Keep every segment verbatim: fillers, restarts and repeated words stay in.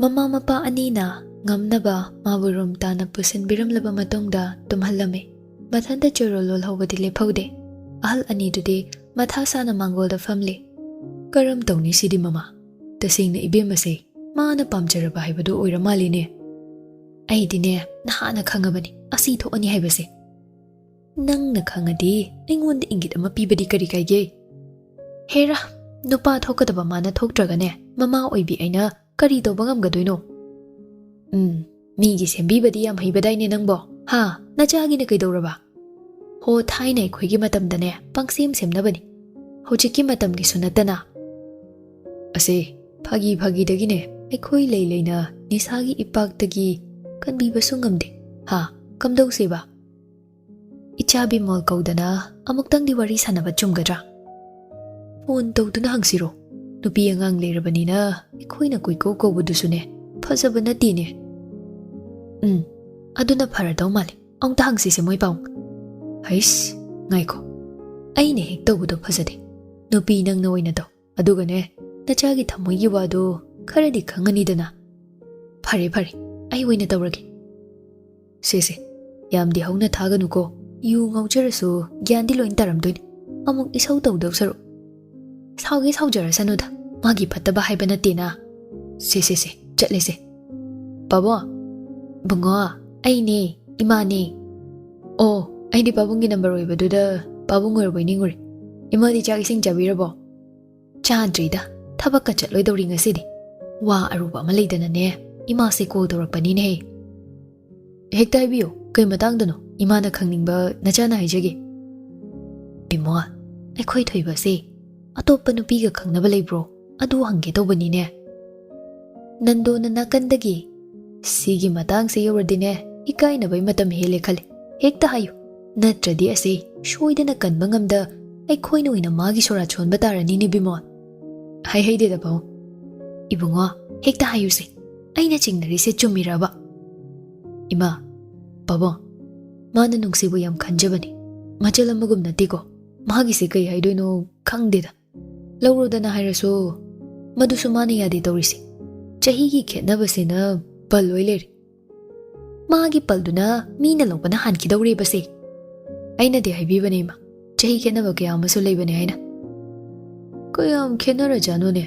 ꯃꯃꯥ ꯃꯄꯥ ꯑꯅꯤꯅ ꯉꯝꯅꯕ ꯃꯥꯕꯨ ꯔꯨꯝ ꯇꯥꯅ ꯄꯨꯁꯤꯟꯕꯤꯔꯝꯂꯕ ꯃꯇꯨꯡꯗ ꯇꯨꯝꯍꯜꯂꯝꯃꯤ꯫ ꯃꯊꯟꯇ ꯆꯣꯔꯣꯜ ꯂꯣꯜꯍꯧꯕꯗꯤ ꯂꯦꯞꯍꯧꯗꯦ꯫ ꯑꯍꯜ ꯑꯅꯤꯗꯨꯗꯤ ꯃꯊꯥ ꯁꯥꯅ ꯃꯥꯡꯒꯣꯜꯗ ꯐꯝꯂꯤ꯫ "ꯀꯔꯝ ꯇꯧꯅꯤ ꯁꯤꯗꯤ ꯃꯃꯥ? ꯇꯁꯦꯡꯅ ꯏꯕꯦꯝꯃꯁꯦ ꯃꯥꯅ ꯄꯥꯝꯖꯔꯕ ꯍꯥꯏꯕꯗꯨ ꯑꯣꯏꯔ ꯃꯥꯜꯂꯤꯅꯦ꯫ ꯑꯩꯗꯤꯅꯦ ꯅꯍꯥꯟꯅ ꯈꯪꯉꯕꯅꯤ ꯑꯁꯤ ꯊꯣꯛꯑꯅꯤ ꯍꯥꯏꯕꯁꯦ꯫ ꯅꯪꯅ ꯈꯪꯉꯗꯤ ꯑꯩꯉꯣꯟꯗ ꯏꯪꯒꯤꯠ ꯑꯃ ꯄꯤꯕꯗꯤ ꯀꯔꯤ ꯀꯥꯏꯒꯦ? ꯍꯦꯔꯥ, ꯅꯨꯄꯥ ꯊꯣꯛꯀꯗꯕ ꯃꯥꯅ ꯊꯣꯛꯇ꯭ꯔꯒꯅꯦ ꯃꯃꯥ ꯑꯣꯏꯕꯤ ꯑꯩꯅ ꯀꯔꯤ ꯇꯧꯕ ꯉꯝꯒꯗꯣꯏꯅꯣ?" "ꯎꯝ, ꯃꯤꯒꯤ ꯁꯦꯝꯕꯤꯕꯗꯤ ꯌꯥꯝ ꯍꯩꯕꯗꯥꯏꯅꯦ ꯅꯪꯕꯣ? ꯍꯥ, ꯅꯆꯥꯒꯤꯅ ꯀꯩꯗꯧꯔꯕ? ꯍꯣ, ꯊꯥꯏꯅ ꯑꯩꯈꯣꯏꯒꯤ ꯃꯇꯝꯗꯅꯦ ꯄꯪꯁꯦꯝ ꯁꯦꯝꯅꯕꯅꯤ꯫ ꯍꯧꯖꯤꯛꯀꯤ ꯃꯇꯝꯒꯤꯁꯨ ꯅꯠꯇꯅ꯫" "ꯑꯁꯦ, ꯐꯥꯒꯤ ꯐꯥꯒꯤꯗꯒꯤꯅꯦ ꯑꯩꯈꯣꯏ ꯂꯩ ꯂꯩꯅ ꯅꯤꯁꯥꯒꯤ ꯏꯄꯥꯛꯇꯒꯤ ꯀꯟꯕꯤꯕꯁꯨ ꯉꯝꯗꯦ꯫ ꯍꯥ, ꯀꯝꯗꯧꯁꯦꯕ? ꯏꯆꯥ ꯕꯤꯃꯣꯜ ꯀꯧꯗꯅ ꯑꯃꯨꯛꯇꯪꯗꯤ ꯋꯥꯔꯤ ꯁꯥꯟꯅꯕ ꯆꯨꯝꯒꯗ꯭ꯔꯥ? ꯐꯣꯟ ꯇꯧꯗꯨꯅ ꯍꯪꯁꯤꯔꯣ? ꯅꯨꯄꯤ ꯑꯉꯥꯡ ꯂꯩꯔꯕꯅꯤꯅ ꯑꯩꯈꯣꯏꯅ ꯀꯣꯏꯀꯧ ꯀꯧꯕꯗꯨꯁꯨꯅꯦ ꯐꯖꯕ ꯅꯠꯇꯦꯅꯦ꯫" "ꯎꯝ, ꯑꯗꯨꯅ ꯐꯔꯗꯧ ꯃꯥꯜꯂꯦ꯫ ꯑꯃꯨꯛꯇ ꯍꯪꯁꯤꯁꯦ ꯃꯣꯏ ꯄꯥꯎ꯫" "ꯍꯩꯁ, ꯉꯥꯏꯈꯣ, ꯑꯩꯅ ꯍꯦꯛ ꯇꯧꯕꯗꯣ ꯐꯖꯗꯦ꯫ ꯅꯨꯄꯤ ꯅꯪꯅ ꯑꯣꯏꯅ ꯇꯧ꯫ ꯑꯗꯨꯒꯅꯦ, ꯅꯆꯥꯒꯤ ꯊꯃꯣꯏꯒꯤ ꯋꯥꯗꯣ ꯈꯔꯗꯤ ꯈꯪꯉꯅꯤꯗꯅ꯫" "ꯐꯔꯦ ꯐꯔꯦ, ꯑꯩ ꯑꯣꯏꯅ ꯇꯧꯔꯒꯦ꯫" "ꯁꯦ ꯁꯦ, ꯌꯥꯝꯗꯤ ꯍꯧꯅ ꯊꯥꯒꯅꯨꯀꯣ꯫ ꯌꯨ ꯉꯥꯎꯖꯔꯁꯨ ꯒ꯭ꯌꯥꯟꯗꯤ ꯂꯣꯏ ꯇꯥꯔꯝꯗꯣꯏꯅꯤ꯫ ꯑꯃꯨꯛ ꯏꯁꯧ ꯇꯧꯗꯧ ꯁꯔꯨꯛ꯫" "ꯁꯥꯎꯒꯦ ꯁꯥꯎꯖꯔꯁꯅꯨꯗ, ꯃꯥꯒꯤ ꯐꯠꯇꯕ ꯍꯥꯏꯕ ꯅꯠꯇꯦꯅ꯫ ꯁꯦ ꯁꯦ ꯁꯦ, ꯆꯠꯂꯁꯦ꯫" "ꯄꯥꯕꯨꯡ, ꯕꯨꯡꯉꯣ, ꯑꯩꯅꯦ, ꯏꯃꯥꯅꯦ꯫" "ꯑꯣ, ꯑꯩꯗꯤ ꯄꯥꯕꯨꯡꯒꯤ ꯅꯝꯕꯔ ꯑꯣꯏꯕꯗꯨꯗ ꯄꯥꯕꯨꯡ ꯑꯣꯏꯔꯕꯣꯏ ꯅꯤꯡꯉꯨꯔꯦ꯫ ꯏꯃꯥꯗꯤ ꯆꯥꯛ ꯏꯁꯤꯡ ꯆꯥꯕꯤꯔꯕꯣ?" "ꯆꯥꯗ꯭ꯔꯤꯗ, ꯊꯕꯛꯀ ꯆꯠꯂꯣꯏꯗꯧꯔꯤ ꯉꯁꯤꯗꯤ꯫ ꯋꯥ ꯑꯔꯨꯕ ꯑꯃ ꯂꯩꯗꯅꯅꯦ ꯏꯃꯥꯁꯦ ꯀꯣꯜ ꯇꯧꯔꯛꯄꯅꯤꯅꯦꯍꯦ꯫" "ꯍꯦꯛꯇ ꯍꯥꯏꯕꯤꯌꯨ, ꯀꯩ ꯃꯇꯥꯡꯗꯅꯣ? ꯏꯃꯥꯅ ꯈꯪꯅꯤꯡꯕ ꯅꯆꯥꯅ ꯍꯥꯏꯖꯒꯦ꯫" "ꯕꯤꯃꯣꯜ, ꯑꯩꯈꯣꯏ ꯊꯣꯏꯕꯁꯦ ꯑꯇꯣꯞꯄ ꯅꯨꯄꯤꯒ ꯈꯪꯅꯕ ꯂꯩꯕ꯭ꯔꯣ? ꯑꯗꯨ ꯍꯪꯒꯦ ꯇꯧꯕꯅꯤꯅꯦ꯫" ꯅꯟꯗꯣꯅ ꯅꯥꯀꯟꯗꯒꯤ, "ꯁꯤꯒꯤ ꯃꯇꯥꯡꯁꯦ ꯌꯧꯔꯗꯤꯅꯦ, ꯏꯀꯥꯏꯅꯕꯩ ꯃꯇꯝ ꯍꯦꯜꯂꯦ ꯈꯜꯂꯦ꯫ ꯍꯦꯛꯇ ꯍꯥꯏꯌꯨ, ꯅꯠꯇ꯭ꯔꯗꯤ ꯑꯁꯦ ꯁꯣꯏꯗꯅ ꯀꯟꯕ ꯉꯝꯗ ꯑꯩꯈꯣꯏꯅ ꯑꯣꯏꯅ ꯃꯥꯒꯤ ꯁꯣꯔꯥ ꯁꯣꯟꯕ ꯇꯥꯔꯅꯤꯅꯦ ꯕꯤꯃꯣꯜ꯫" "ꯍꯥꯏꯍꯩꯗꯦꯗ ꯄꯥꯕꯨꯡ꯫" "ꯏꯕꯨꯡꯉꯣ, ꯍꯦꯛꯇ ꯍꯥꯏꯌꯨꯁꯦ, ꯑꯩꯅ ꯆꯤꯡꯅꯔꯤꯁꯦ ꯆꯨꯝꯃꯤꯔꯕ?" "ꯏꯃꯥ, ꯄꯥꯕꯨꯡ, ꯃꯥꯅ ꯅꯨꯡꯁꯤꯕꯨ ꯌꯥꯝ ꯈꯟꯖꯕꯅꯤ꯫ ꯃꯆꯜ ꯑꯃꯒꯨꯝ ꯅꯠꯇꯦꯀꯣ꯫ ꯃꯥꯒꯤꯁꯦ ꯀꯩ ꯍꯥꯏꯗꯣꯏꯅꯣ ꯈꯪꯗꯦꯗ꯫ ꯂꯧꯔꯣꯗꯅ ꯍꯥꯏꯔꯁꯨ ꯃꯗꯨꯁꯨ ꯃꯥꯅ ꯌꯥꯗꯦ ꯇꯧꯔꯤꯁꯦ꯫ ꯆꯍꯤꯒꯤ ꯈꯦꯠꯅꯕꯁꯤꯅ ꯄꯜ ꯑꯣꯏ ꯂꯩꯔꯦ꯫ ꯃꯥꯒꯤ ꯄꯜꯗꯨꯅ ꯃꯤꯅ ꯂꯧꯕꯅ ꯍꯥꯟꯈꯤꯗꯧꯔꯦꯕꯁꯦ꯫ ꯑꯩꯅꯗꯤ ꯍꯥꯏꯕꯤꯕꯅꯦ ꯏꯃꯥ, ꯆꯍꯤ ꯈꯦꯠꯅꯕ ꯀꯌꯥ ꯑꯃꯁꯨ ꯂꯩꯕꯅꯦ ꯍꯥꯏꯅ꯫ ꯀꯌꯥꯝ ꯈꯦꯠꯅꯔꯖꯥꯠꯅꯣꯅꯦ?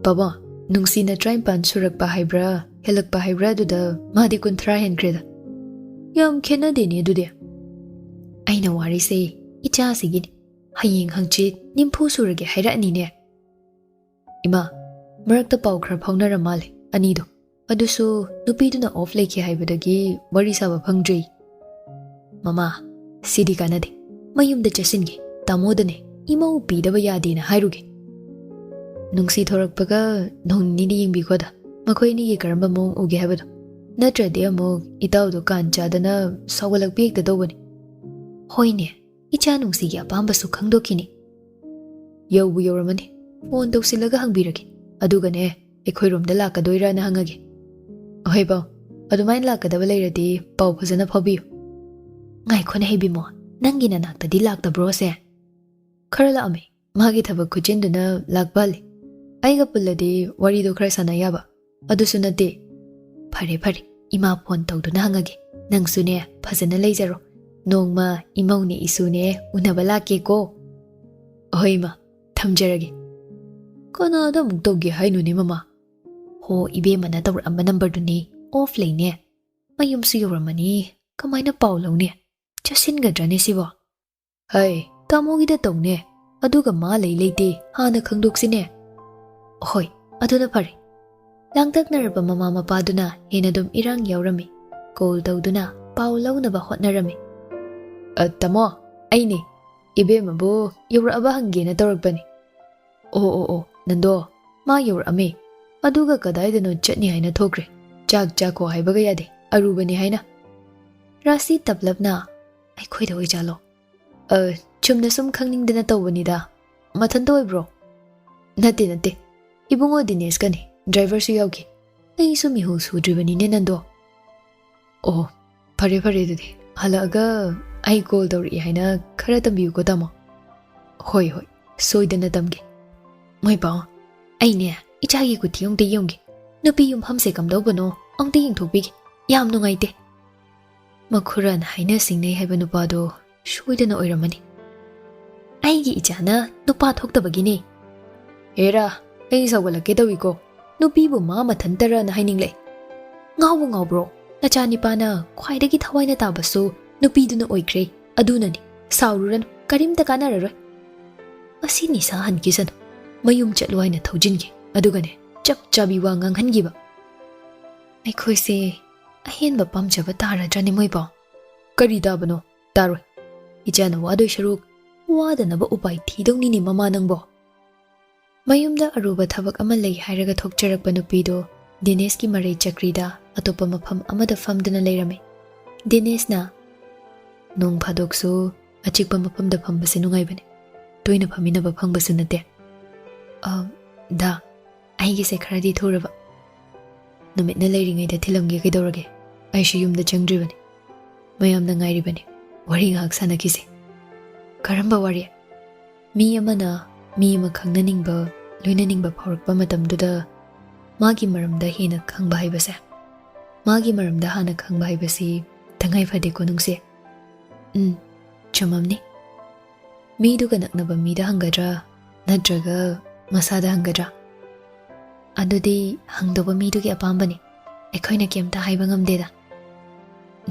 ꯕꯕꯥ, ꯅꯨꯡꯁꯤꯅ ꯇꯔꯥꯅꯤꯄꯥꯟ ꯁꯨꯔꯛꯄ ꯍꯥꯏꯕ꯭ꯔꯥ, ꯍꯦꯜꯂꯛꯄ ꯍꯥꯏꯕ꯭ꯔꯥ, ꯑꯗꯨꯗ ꯃꯥꯗꯤ ꯀꯨꯟꯊ꯭ꯔꯥ ꯍꯦꯟꯈ꯭ꯔꯦꯗ꯫ ꯌꯥꯝ ꯈꯦꯠꯅꯗꯦꯅꯦ ꯑꯗꯨꯗꯤ꯫ ꯑꯩꯅ ꯋꯥꯔꯤꯁꯦ ꯏꯆꯥꯁꯤꯒꯤꯅꯤ꯫ ꯍꯌꯦꯡ ꯍꯪꯆꯤꯠ ꯅꯤꯝꯐꯨ ꯁꯨꯔꯒꯦ ꯍꯥꯏꯔꯛꯑꯅꯤꯅꯦ꯫ ꯏꯃꯥ, ꯃꯔꯛꯇ ꯄꯥꯎ ꯈꯔ ꯐꯥꯎꯅꯔ ꯃꯥꯜꯂꯦ ꯑꯅꯤꯗꯣ꯫ ꯑꯗꯨꯁꯨ ꯅꯨꯄꯤꯗꯨꯅ ꯑꯣꯐ ꯂꯩꯈꯤ ꯍꯥꯏꯕꯗꯒꯤ ꯋꯥꯔꯤ ꯁꯥꯕ ꯐꯪꯗ꯭ꯔꯤ꯫ ꯃꯃꯥ, ꯁꯤꯗꯤ ꯀꯥꯟꯅꯗꯦ꯫ ꯃꯌꯨꯝꯗ ꯆꯠꯁꯤꯟꯒꯦ꯫ ꯇꯥꯃꯣꯗꯅꯦ ꯏꯃꯧ ꯄꯤꯗꯕ ꯌꯥꯗꯦꯅ ꯍꯥꯏꯔꯨꯒꯦ꯫ ꯅꯨꯡꯁꯤ ꯊꯣꯔꯛꯄꯒ ꯅꯣꯡ ꯅꯤꯅꯤꯗꯤ ꯌꯦꯡꯕꯤꯈꯣꯗ, ꯃꯈꯣꯏ ꯑꯅꯤꯒꯤ ꯀꯔꯝꯕ ꯃꯑꯣꯡ ꯎꯒꯦ ꯍꯥꯏꯕꯗꯣ꯫ ꯅꯠꯇ꯭ꯔꯗꯤ ꯑꯃꯨꯛ ꯏꯇꯥꯎꯗꯣ ꯀꯥꯟ ꯆꯥꯗꯅ ꯁꯥꯎꯒꯠꯂꯛꯄꯤ ꯍꯦꯛꯇ ꯇꯧꯕꯅꯤ꯫ ꯍꯣꯏꯅꯦ, ꯏꯆꯥ ꯅꯨꯡꯁꯤꯒꯤ ꯑꯄꯥꯝꯕꯁꯨ ꯈꯪꯗꯣꯛꯈꯤꯅꯤ꯫ ꯌꯧꯕꯨ ꯌꯧꯔꯝꯃꯅꯤ꯫ ꯐꯣꯟ ꯇꯧꯁꯤꯜꯂꯒ ꯍꯪꯕꯤꯔꯒꯦ꯫ ꯑꯗꯨꯒꯅꯦ, ꯑꯩꯈꯣꯏꯔꯣꯝꯗ ꯂꯥꯛꯀꯗꯣꯏꯔꯥꯅ ꯍꯪꯉꯒꯦ꯫ ꯍꯣꯏ ꯄꯥꯎ, ꯑꯗꯨꯃꯥꯏꯅ ꯂꯥꯛꯀꯗꯕ ꯂꯩꯔꯗꯤ ꯄꯥꯎ ꯐꯖꯅ ꯐꯥꯎꯕꯤꯌꯨ꯫ ꯉꯥꯏꯈꯣꯅꯦ ꯍꯩꯕꯤꯃꯣ, ꯅꯪꯒꯤ ꯅꯅꯥꯛꯇꯗꯤ ꯂꯥꯛꯇꯕ꯭ꯔꯣꯁꯦ? ꯈꯔ ꯂꯥꯛꯑꯝꯃꯤ꯫ ꯃꯥꯒꯤ ꯊꯕꯛ ꯈꯨꯠꯆꯤꯟꯗꯨꯅ ꯂꯥꯛꯄꯍꯜꯂꯤ꯫ ꯑꯩꯒ ꯄꯨꯜꯂꯗꯤ ꯋꯥꯔꯤꯗꯣ ꯈꯔ ꯁꯥꯟꯅ ꯌꯥꯕ꯫ ꯑꯗꯨꯁꯨ ꯅꯠꯇꯦ꯫ ꯐꯔꯦ ꯐꯔꯦ, ꯏꯃꯥ ꯐꯣꯟ ꯇꯧꯗꯨꯅ ꯍꯪꯉꯒꯦ꯫ ꯅꯪꯁꯨꯅꯦ ꯐꯖꯅ ꯂꯩꯖꯔꯣ꯫ ꯅꯣꯡꯃ ꯏꯃꯧꯅꯦ ꯏꯁꯨꯅꯦ ꯎꯅꯕ ꯂꯥꯛꯀꯦꯀꯣ꯫ ꯍꯣꯏ ꯏꯃꯥ, ꯊꯝꯖꯔꯒꯦ꯫ ꯀꯅꯥꯗ ꯑꯃꯨꯛ ꯇꯧꯒꯦ ꯍꯥꯏꯅꯣꯅꯦ ꯃꯃꯥ? ꯍꯣ, ꯏꯕꯦꯝꯃꯅ ꯇꯧꯔꯛꯑꯝꯕ ꯅꯝꯕꯔꯗꯨꯅꯦ꯫ ꯑꯣꯐ ꯂꯩꯅꯦ꯫ ꯃꯌꯨꯝꯁꯨ ꯌꯧꯔꯝꯃꯅꯤ꯫ ꯀꯃꯥꯏꯅ ꯄꯥꯎ ꯂꯧꯅꯤ? ꯆꯠꯁꯤꯟꯒꯗ꯭ꯔꯅꯦ ꯁꯤꯕꯣ? ꯍꯩ, ꯇꯥꯃꯣꯒꯤꯗ ꯇꯧꯅꯦ꯫ ꯑꯗꯨꯒ ꯃꯥ ꯂꯩ ꯂꯩꯇꯦ ꯍꯥꯟꯅ ꯈꯪꯗꯣꯛꯁꯤꯅꯦ꯫ ꯍꯣꯏ, ꯑꯗꯨꯅ ꯐꯔꯦ꯫ ꯂꯥꯡꯇꯛꯅꯔꯕ ꯃꯃꯥ ꯃꯄꯥꯗꯨꯅ ꯍꯦꯟꯅ ꯑꯗꯨꯝ ꯏꯔꯥꯡ ꯌꯥꯎꯔꯝꯃꯤ꯫ ꯀꯣꯜ ꯇꯧꯗꯨꯅ ꯄꯥꯎ ꯂꯧꯅꯕ ꯍꯣꯠꯅꯔꯝꯃꯤ꯫ "ꯑ, ꯇꯥꯃꯣ, ꯑꯩꯅꯦ꯫ ꯏꯕꯦꯝꯃꯕꯨ ꯌꯧꯔꯛꯑꯕ ꯍꯪꯒꯦꯅ ꯇꯧꯔꯛꯄꯅꯤ꯫" "ꯑꯣ, ꯑꯣ, ꯑꯣ, ꯅꯟꯗꯣ, ꯃꯥ ꯌꯧꯔꯛꯑꯝꯃꯦ꯫ ꯑꯗꯨꯒ ꯀꯗꯥꯏꯗꯅꯣ ꯆꯠꯅꯤ ꯍꯥꯏꯅ ꯊꯣꯛꯈ꯭ꯔꯦ꯫ ꯆꯥꯛ ꯆꯥꯈꯣ ꯍꯥꯏꯕꯒ ꯌꯥꯗꯦ, ꯑꯔꯨꯕꯅꯤ ꯍꯥꯏꯅ꯫" ꯔꯥꯁꯤ ꯇꯞꯂꯞꯅ, "ꯑꯩꯈꯣꯏꯗ ꯑꯣꯏꯖꯥꯠꯂꯣ?" "ꯑ, ꯆꯨꯝꯅ ꯁꯨꯝ ꯈꯪꯅꯤꯡꯗꯅ ꯇꯧꯕꯅꯤꯗ꯫ ꯃꯊꯟꯇ ꯑꯣꯏꯕ꯭ꯔꯣ?" "ꯅꯠꯇꯦ, ꯅꯠꯇꯦ꯫ ꯏꯕꯨꯡꯉꯣ ꯗꯤꯅꯦꯁꯀꯅꯤ, ꯗ꯭ꯔꯥꯏꯚꯔꯁꯨ ꯌꯥꯎꯈꯤ꯫ ꯑꯩꯁꯨ ꯃꯤꯍꯨ ꯁꯨꯗ꯭ꯔꯤꯕꯅꯤꯅꯦ ꯅꯟꯗꯣ꯫" "ꯑꯣ, ꯐꯔꯦ, ꯐꯔꯦ ꯑꯗꯨꯗꯤ꯫ ꯍꯜꯂꯛꯑꯒ ꯑꯩ ꯀꯣꯜ ꯇꯧꯔꯛꯏ ꯍꯥꯏꯅ ꯈꯔ ꯇꯝꯕꯤꯌꯨꯀꯣ ꯇꯥꯃꯣ꯫" "ꯍꯣꯏ, ꯍꯣꯏ, ꯁꯣꯏꯗꯅ ꯇꯝꯒꯦ꯫" "ꯃꯣꯏ ꯄꯥꯎ, ꯑꯩꯅꯦ ꯏꯆꯥꯒꯤ ꯀꯨꯊꯤ ꯑꯃꯨꯛꯇ ꯌꯦꯡꯒꯦ꯫ ꯅꯨꯄꯤ ꯌꯨꯝꯐꯝꯁꯦ ꯀꯝꯗꯧꯕꯅꯣ ꯑꯃꯨꯛꯇ ꯌꯦꯡꯊꯣꯛꯄꯤꯒꯦ꯫ ꯌꯥꯝ ꯅꯨꯡꯉꯥꯏꯇꯦ꯫ ꯃꯈꯨꯔꯥꯟ ꯍꯥꯏꯅ ꯁꯤꯡꯅꯩ ꯍꯥꯏꯕ ꯅꯨꯄꯥꯗꯣ ꯁꯣꯏꯗꯅ ꯑꯣꯏꯔꯝꯃꯅꯤ꯫ ꯑꯩꯒꯤ ꯏꯆꯥꯅ ꯅꯨꯄꯥ ꯊꯣꯛꯇꯕꯒꯤꯅꯦ꯫ ꯍꯦꯔꯥ, ꯑꯩ ꯁꯥꯎꯒꯠꯂꯛꯀꯦ ꯇꯧꯏꯀꯣ꯫ ꯅꯨꯄꯤꯕꯨ ꯃꯥ ꯃꯊꯟꯇꯔꯅ ꯍꯥꯏꯅꯤꯡꯂꯛꯑꯦ꯫ ꯉꯥꯎꯕꯨ ꯉꯥꯎꯕ꯭ꯔꯣ? ꯅꯆꯥꯅꯤꯄꯥꯅ ꯈ꯭ꯋꯥꯏꯗꯒꯤ ꯊꯋꯥꯏꯅ ꯇꯥꯕꯁꯨ ꯅꯨꯄꯤꯗꯨꯅ ꯑꯣꯏꯈ꯭ꯔꯦ꯫ ꯑꯗꯨꯅꯅꯤ꯫ ꯁꯥꯎꯔꯨꯔꯅꯨ, ꯀꯔꯤꯝꯇ ꯀꯥꯟꯅꯔꯔꯣꯏ꯫ ꯃꯁꯤ ꯅꯤꯁꯥ ꯍꯟꯈꯤꯁꯅꯨ꯫ ꯃꯌꯨꯝ ꯆꯠꯂꯨ ꯍꯥꯏꯅ ꯊꯧꯖꯤꯟꯒꯦ꯫ ꯑꯗꯨꯒꯅꯦ, ꯆꯞ ꯆꯥꯕꯤ ꯋꯥ ꯉꯥꯡꯍꯟꯈꯤꯕ꯫ ꯑꯩꯈꯣꯏꯁꯦ ꯑꯍꯦꯟꯕ ꯄꯥꯝꯖꯕ ꯇꯥꯔꯗ꯭ꯔꯅꯦ ꯃꯣꯏꯕꯣ? ꯀꯔꯤ ꯇꯥꯕꯅꯣ? ꯇꯥꯔꯣꯏ꯫ ꯏꯆꯥꯅ ꯋꯥꯗꯣꯏ ꯁꯔꯨꯛ ꯋꯥꯗꯅꯕ ꯎꯄꯥꯏ ꯊꯤꯗꯧꯅꯤꯅꯦ ꯃꯃꯥ ꯅꯪꯕꯣ꯫ ꯃꯌꯨꯝꯗ ꯑꯔꯨꯕ ꯊꯕꯛ ꯑꯃ ꯂꯩ ꯍꯥꯏꯔꯒ ꯊꯣꯛꯆꯔꯛꯄ ꯅꯨꯄꯤꯗꯣ ꯗꯤꯅꯦꯁꯀꯤ ꯃꯔꯩ ꯆꯀ꯭ꯔꯤꯗ ꯑꯇꯣꯞꯄ ꯃꯐꯝ ꯑꯃꯗ ꯐꯝꯗꯨꯅ ꯂꯩꯔꯝꯃꯤ꯫ ꯗꯤꯅꯦꯁꯅ, "ꯅꯣꯡ ꯐꯥꯗꯣꯛꯁꯨ ꯑꯆꯤꯛꯄ ꯃꯐꯝꯗ ꯐꯝꯕꯁꯦ ꯅꯨꯡꯉꯥꯏꯕꯅꯤ꯫ ꯇꯣꯏꯅ ꯐꯝꯃꯤꯟꯅꯕ ꯐꯪꯕꯁꯨ ꯅꯠꯇꯦ꯫" "ꯑ, ꯗꯥ, ꯑꯩꯒꯤꯁꯦ ꯈꯔꯗꯤ ꯊꯨꯔꯕ꯫ ꯅꯨꯃꯤꯠꯅ ꯂꯩꯔꯤꯉꯩꯗ ꯊꯤꯜꯂꯝꯒꯦ, ꯀꯩꯗꯧꯔꯒꯦ? ꯑꯩꯁꯨ ꯌꯨꯝꯗ ꯆꯪꯗ꯭ꯔꯤꯕꯅꯤ꯫ ꯃꯌꯥꯝꯅ ꯉꯥꯏꯔꯤꯕꯅꯤ꯫ ꯋꯥꯔꯤ ꯉꯥꯏꯍꯥꯛ ꯁꯥꯟꯅꯈꯤꯁꯦ꯫" "ꯀꯔꯝꯕ ꯋꯥꯔꯤ?" ꯃꯤ ꯑꯃꯅ ꯃꯤ ꯑꯃ ꯈꯪꯅꯅꯤꯡꯕ, ꯂꯣꯏꯅꯅꯤꯡꯕ ꯐꯥꯎꯔꯛꯄ ꯃꯇꯝꯗꯨꯗ ꯃꯥꯒꯤ ꯃꯔꯝꯗ ꯍꯦꯟꯅ ꯈꯪꯕ ꯍꯥꯏꯕꯁꯦ, ꯃꯥꯒꯤ ꯃꯔꯝꯗ ꯍꯥꯟꯅ ꯈꯪꯕ ꯍꯥꯏꯕꯁꯤ ꯇꯉꯥꯏ ꯐꯗꯦꯀꯣ ꯅꯨꯡꯁꯤ꯫ ꯎꯝ, ꯆꯨꯝꯃꯝꯅꯤ꯫ ꯃꯤꯗꯨꯒ ꯅꯛꯅꯕ ꯃꯤꯗ ꯍꯪꯒꯗ꯭ꯔꯥ, ꯅꯠꯇ꯭ꯔꯒ ꯃꯁꯥꯗ ꯍꯪꯒꯗ꯭ꯔꯥ? ꯑꯗꯨꯗꯤ ꯍꯪꯗꯧꯕ ꯃꯤꯗꯨꯒꯤ ꯑꯄꯥꯝꯕꯅꯤ꯫ ꯑꯩꯈꯣꯏꯅ ꯀꯩꯝꯇ ꯍꯥꯏꯕ ꯉꯝꯗꯦꯗ꯫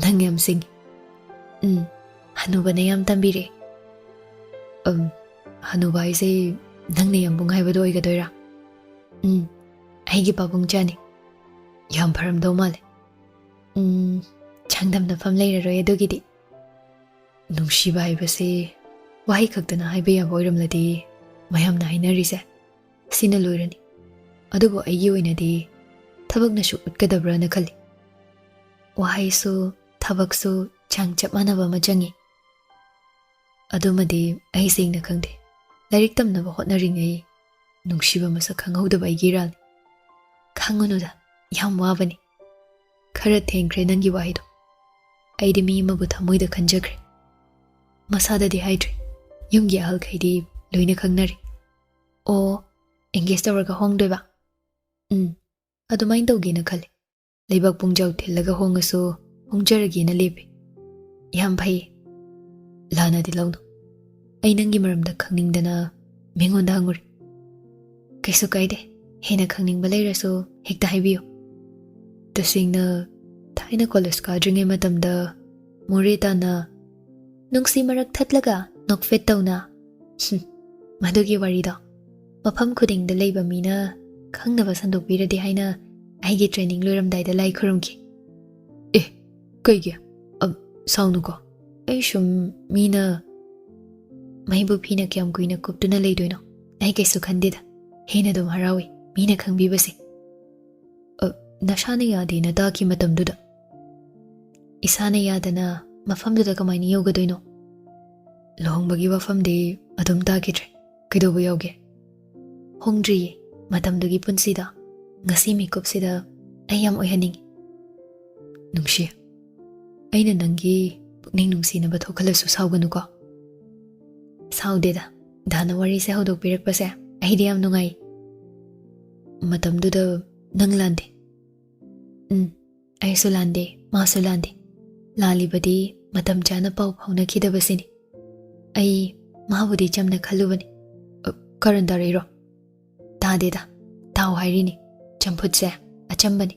ꯅꯪ ꯌꯥꯝ ꯁꯤꯡꯉꯤ꯫ ꯎꯝ, ꯍꯅꯨꯕꯅ ꯌꯥꯝ ꯇꯝꯕꯤꯔꯦ꯫ ꯎꯝ, ꯍꯅꯨꯕ ꯍꯥꯏꯁꯦ ꯅꯪꯅ ꯌꯥꯝꯕꯨꯡ ꯍꯥꯏꯕꯗꯣ ꯑꯣꯏꯒꯗꯣꯏꯔꯥ? ꯎꯝ, ꯑꯩꯒꯤ ꯄꯥꯕꯨꯡ ꯆꯥꯅꯤ꯫ ꯌꯥꯝ ꯐꯔꯝꯗꯧ ꯃꯥꯜꯂꯦ꯫ ꯎꯝ, ꯆꯥꯡꯗꯝꯅꯐꯝ ꯂꯩꯔꯔꯣꯏ ꯑꯗꯨꯒꯤꯗꯤ꯫ ꯅꯨꯡꯁꯤꯕ ꯍꯥꯏꯕꯁꯤ ꯋꯥꯍꯩ ꯈꯛꯇꯅ ꯍꯥꯏꯕ ꯌꯥꯕ ꯑꯣꯏꯔꯝꯂꯗꯤ ꯃꯌꯥꯝꯅ ꯍꯥꯏꯅꯔꯤꯁꯦ ꯁꯤꯅ ꯂꯣꯏꯔꯅꯤ꯫ ꯑꯗꯨꯕꯨ ꯑꯩꯒꯤ ꯑꯣꯏꯅꯗꯤ ꯊꯕꯛꯅꯁꯨ ꯎꯠꯀꯗꯕ꯭ꯔꯥꯅ ꯈꯜꯂꯤ꯫ ꯋꯥꯍꯩꯁꯨ ꯊꯕꯛꯁꯨ ꯆꯥꯡ ꯆꯞ ꯃꯥꯟꯅꯕ ꯑꯃ ꯆꯪꯏ꯫ ꯑꯗꯨꯃꯗꯤ ꯑꯩ ꯁꯦꯡꯅ ꯈꯪꯗꯦ꯫ ꯂꯥꯏꯔꯤꯛ ꯇꯝꯅꯕ ꯍꯣꯠꯅꯔꯤꯉꯩ ꯅꯨꯡꯁꯤꯕ ꯃꯁꯛ ꯈꯪꯍꯧꯗꯕ ꯑꯩꯒꯤ ꯏꯔꯥꯜꯅꯤ꯫ ꯈꯪꯉꯨꯅꯨꯗ, ꯌꯥꯝ ꯋꯥꯕꯅꯤ꯫ ꯈꯔ ꯊꯦꯡꯈ꯭ꯔꯦ ꯅꯪꯒꯤ ꯋꯥꯍꯩꯗꯣ꯫ ꯑꯩꯗꯤ ꯃꯤ ꯑꯃꯕꯨ ꯊꯃꯣꯏꯗ ꯈꯟꯖꯈ꯭ꯔꯦ꯫ ꯃꯁꯥꯗꯗꯤ ꯍꯥꯏꯗ꯭ꯔꯤ꯫ ꯌꯨꯝꯒꯤ ꯑꯍꯜꯈꯩꯗꯤ ꯂꯣꯏꯅ ꯈꯪꯅꯔꯦ꯫ ꯑꯣ, engage ꯇꯧꯔꯒ ꯍꯣꯡꯗꯣꯏꯕ? "ꯎꯝ, ꯑꯗꯨꯃꯥꯏꯅ ꯇꯧꯒꯦꯅ ꯈꯜꯂꯤ꯫ ꯂꯩꯕꯥꯛ ꯄꯨꯡꯖꯥꯎ ꯊꯤꯜꯂꯒ ꯍꯣꯡꯉꯁꯨ ꯍꯣꯡꯖꯔꯒꯦꯅ ꯂꯦꯞꯄꯤ꯫ ꯌꯥꯝ ꯐꯩ꯫ ꯂꯥꯟꯅꯗꯤ ꯂꯧꯅꯨ꯫ ꯑꯩ ꯅꯪꯒꯤ ꯃꯔꯝꯗ ꯈꯪꯅꯤꯡꯗꯅ ꯃꯤꯉꯣꯟꯗ ꯍꯪꯉꯨꯔꯤ꯫ ꯀꯩꯁꯨ ꯀꯥꯏꯗꯦ꯫ ꯍꯦꯟꯅ ꯈꯪꯅꯤꯡꯕ ꯂꯩꯔꯁꯨ ꯍꯦꯛꯇ ꯍꯥꯏꯕꯤꯌꯨ꯫ ꯇꯁꯦꯡꯅ, ꯊꯥꯏꯅ ꯀꯣꯂꯦꯖ ꯀꯥꯗ꯭ꯔꯤꯉꯩ ꯃꯇꯝꯗ ꯃꯣꯔꯦ ꯇꯥꯅ ꯅꯨꯡꯁꯤ ꯃꯔꯛ ꯊꯠꯂꯒ ꯅꯣꯛꯐꯦꯠ ꯇꯧꯅ, ꯍꯨꯝ, ꯃꯗꯨꯒꯤ ꯋꯥꯔꯤꯗꯣ ꯃꯐꯝ ꯈꯨꯗꯤꯡꯗ ꯂꯩꯕ ꯃꯤꯅ ꯈꯪꯅꯕ ꯁꯟꯗꯣꯛꯄꯤꯔꯗꯤ ꯍꯥꯏꯅ ꯑꯩꯒꯤ ꯇ꯭ꯔꯦꯅꯤꯡ ꯂꯣꯏꯔꯝꯗꯥꯏꯗ ꯂꯥꯏ ꯈꯨꯔꯨꯝꯈꯤ꯫ ꯑꯦ, ꯀꯩꯒꯤ? ꯑ, ꯁꯥꯎꯅꯨꯀꯣ꯫ ꯑꯩ ꯁꯨꯝ ꯃꯤꯅ ꯃꯩꯕꯨ ꯐꯤꯅ ꯀꯌꯥꯝ ꯀꯨꯏꯅ ꯀꯨꯞꯇꯨꯅ ꯂꯩꯗꯣꯏꯅꯣ? ꯑꯩ ꯀꯩꯁꯨ ꯈꯟꯗꯦꯗ꯫ ꯍꯦꯟꯅ ꯑꯗꯨꯝ ꯍꯔꯥꯎꯏ ꯃꯤꯅ ꯈꯪꯕꯤꯕꯁꯦ꯫ "ꯑ, ꯅꯁꯥꯅ ꯌꯥꯗꯦꯅ ꯇꯥꯈꯤ ꯃꯇꯝꯗꯨꯗ?" "ꯏꯁꯥꯅ ꯌꯥꯗꯅ ꯃꯐꯝꯗꯨꯗ ꯀꯃꯥꯏꯅ ꯌꯧꯒꯗꯣꯏꯅꯣ?" "ꯂꯨꯍꯣꯡꯕꯒꯤ ꯋꯥꯐꯝꯗꯤ ꯑꯗꯨꯝ ꯇꯥꯈꯤꯗ꯭ꯔꯦ꯫ ꯀꯩꯗꯧꯕ ꯌꯥꯎꯒꯦ?" "ꯍꯣꯡꯗ꯭ꯔꯤꯌꯦ꯫ ꯃꯇꯝꯗꯨꯒꯤ ꯄꯨꯟꯁꯤꯗ ꯉꯁꯤ ꯃꯤꯀꯨꯞꯁꯤꯗ ꯑꯩ ꯌꯥꯝ ꯑꯣꯏꯍꯟꯅꯤꯡꯉꯤ꯫" "ꯅꯨꯡꯁꯤ, ꯑꯩꯅ ꯅꯪꯒꯤ ꯄꯨꯛꯅꯤꯡ ꯅꯨꯡꯁꯤꯅꯕ ꯊꯣꯛꯍꯜꯂꯁꯨ ꯁꯥꯎꯒꯅꯨꯀꯣ꯫" "ꯁꯥꯎꯗꯦꯗ, ꯗꯥꯅ ꯋꯥꯔꯤꯁꯦ ꯍꯧꯗꯣꯛꯄꯤꯔꯛꯄꯁꯦ ꯑꯩꯗꯤ ꯌꯥꯝ ꯅꯨꯡꯉꯥꯏ꯫ ꯃꯇꯝꯗꯨꯗ ꯅꯪ ꯂꯥꯟꯗꯦ꯫" "ꯎꯝ, ꯑꯩꯁꯨ ꯂꯥꯟꯗꯦ, ꯃꯥꯁꯨ ꯂꯥꯟꯗꯦ꯫ ꯂꯥꯜꯂꯤꯕꯗꯤ ꯃꯇꯝ ꯆꯥꯅ ꯄꯥꯎ ꯐꯥꯎꯅꯈꯤꯗꯕꯁꯤꯅꯤ꯫ ꯑꯩ ꯃꯥꯕꯨꯗꯤ ꯆꯝꯅ ꯈꯜꯂꯨꯕꯅꯤ꯫" "ꯑ, ꯀꯔꯟ ꯇꯥꯔꯛꯏꯔꯣ?" "ꯇꯥꯗꯦꯗ, ꯇꯥꯎ ꯍꯥꯏꯔꯤꯅꯤ꯫ ꯆꯝꯐꯨꯠꯁꯦ ꯑꯆꯝꯕꯅꯤ꯫